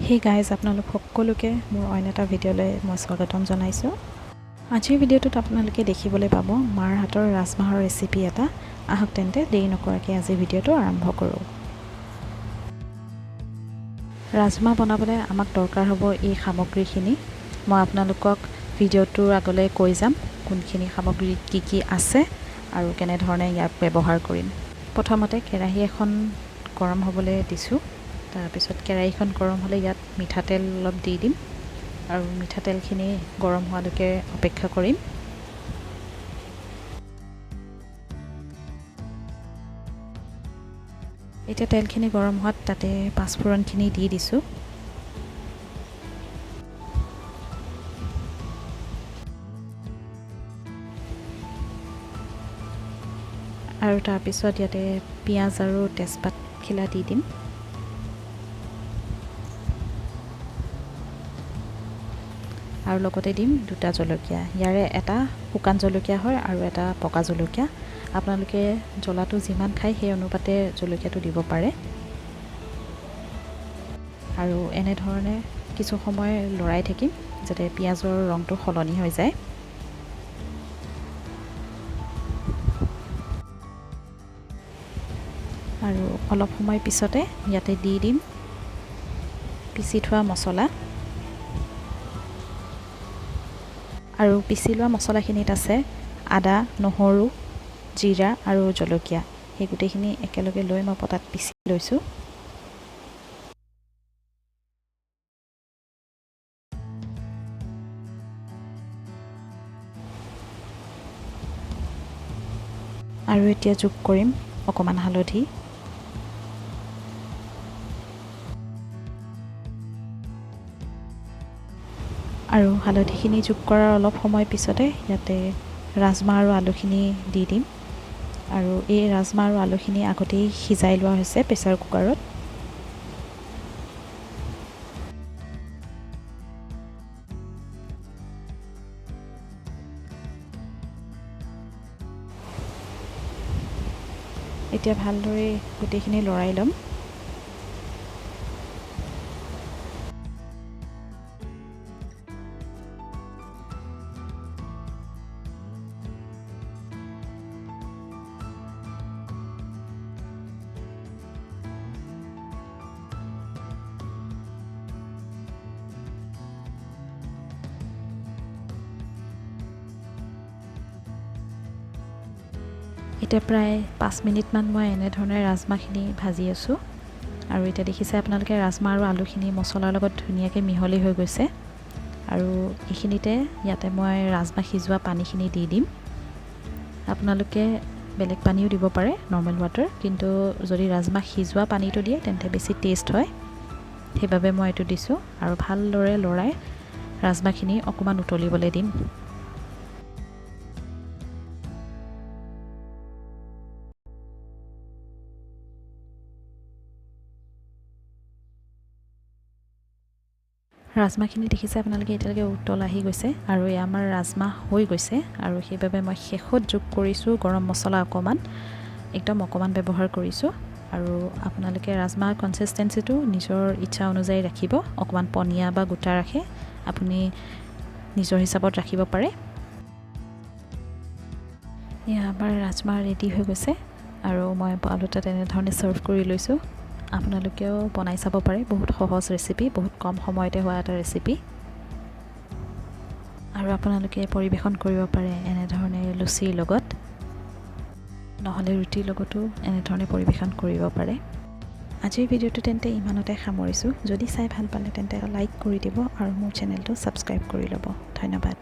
Hey guys, আপোনালোক সকলোকে মোৰ অইন এটা ভিডিঅ'লৈ মই স্বাগতম জনাইছোঁ। আজিৰ ভিডিঅ'টোত আপোনালোকে দেখিবলৈ পাব মাৰ হাতৰ ৰাজমাহৰ ৰেচিপি এটা। আহক তেন্তে, দেৰি নকৰাকৈ আজিৰ ভিডিঅ'টো আৰম্ভ কৰোঁ। ৰাজমাহ বনাবলৈ আমাক দৰকাৰ হ'ব এই সামগ্ৰীখিনি। মই আপোনালোকক ভিডিঅ'টোৰ আগলৈ কৈ যাম কোনখিনি সামগ্ৰী কি কি আছে আৰু কেনেধৰণে ইয়াক ব্যৱহাৰ কৰিম। প্ৰথমতে কেৰাহী এখন গৰম হ'বলৈ দিছোঁ। তাৰপিছত কেৰাহীখন গৰম হ'লে ইয়াত মিঠাতেল অলপ দি দিম আৰু মিঠাতেলখিনি গৰম হোৱালৈকে অপেক্ষা কৰিম। এতিয়া তেলখিনি গৰম হোৱাত তাতে পাঁচফোৰণখিনি দি দিছোঁ। আৰু তাৰপিছত ইয়াতে পিঁয়াজ আৰু তেজপাতখিলা দি দিম। আৰু লগতে দিম দুটা জলকীয়া। ইয়াৰে এটা শুকান জলকীয়া হয় আৰু এটা পকা জলকীয়া। আপোনালোকে জ্বলাটো যিমান খায়, সেই অনুপাতে জলকীয়াটো দিব পাৰে। আৰু এনেধৰণে কিছু সময় লৰাই থাকিম, যাতে পিঁয়াজৰ ৰংটো সলনি হৈ যায়। আৰু অলপ সময় পিছতে ইয়াতে দি দিম পিচি থোৱা মছলা। আৰু পিচি লোৱা মছলাখিনিত আছে আদা, নহৰু, জিৰা আৰু জলকীয়া। সেই গোটেইখিনি একেলগে লৈ মই পটাত পিচি লৈছোঁ। আৰু এতিয়া যোগ কৰিম অকণমান হালধি। আৰু হালধিখিনি যোগ কৰাৰ অলপ সময় পিছতে ইয়াতে ৰাজমাহ আৰু আলুখিনি দি দিম। আৰু এই ৰাজমাহ আৰু আলুখিনি আগতেই সিজাই লোৱা হৈছে প্ৰেছাৰ কুকাৰত। এতিয়া ভালদৰে গোটেইখিনি লৰাই ল'ম। এতিয়া প্ৰায় 5 মিনিটমান মই এনেধৰণে ৰাজমাহখিনি ভাজি আছোঁ। আৰু এতিয়া দেখিছে আপোনালোকে, ৰাজমাহ আৰু আলুখিনি মছলাৰ লগত ধুনীয়াকৈ মিহলি হৈ গৈছে। আৰু এইখিনিতে ইয়াতে মই ৰাজমাহ সিজোৱা পানীখিনি দি দিম। আপোনালোকে বেলেগ পানীও দিব পাৰে, নৰ্মেল ৱাটাৰ, কিন্তু যদি ৰাজমাহ সিজোৱা পানীটো দিয়ে, তেন্তে বেছি টেষ্ট হয়। সেইবাবে মই এইটো দিছোঁ। আৰু ভালদৰে লৰাই ৰাজমাহখিনি অকণমান উতলিবলৈ দিম। ৰাজমাহখিনি দেখিছে আপোনালোকে, এতিয়ালৈকে উতল আহি গৈছে আৰু এয়া আমাৰ ৰাজমাহ হৈ গৈছে। আৰু সেইবাবে মই শেষত যোগ কৰিছোঁ গৰম মছলা অকণমান, একদম অকণমান ব্যৱহাৰ কৰিছোঁ। আৰু আপোনালোকে ৰাজমাহ কনচিষ্টেঞ্চিটো নিজৰ ইচ্ছা অনুযায়ী ৰাখিব। অকণমান পনীয়া বা গোটা ৰাখে, আপুনি নিজৰ হিচাপত ৰাখিব পাৰে। এয়া আমাৰ ৰাজমাহ ৰেডি হৈ গৈছে আৰু মই বাউল এটাত এনেধৰণে ছাৰ্ভ কৰি লৈছোঁ। আপোনালোকেও বনাই চাব পাৰে। বহুত সহজ ৰেচিপি, বহুত কম সময়তে হোৱা এটা ৰেচিপি। আৰু আপোনালোকে পৰিৱেশন কৰিব পাৰে এনেধৰণে লুচিৰ লগত, নহ'লে ৰুটিৰ লগতো এনেধৰণে পৰিৱেশন কৰিব পাৰে। আজিৰ ভিডিঅ'টো তেন্তে ইমানতে সামৰিছোঁ। যদি চাই ভাল পালে, তেন্তে লাইক কৰি দিব আৰু মোৰ চেনেলটো ছাবস্ক্ৰাইব কৰি ল'ব। ধন্যবাদ।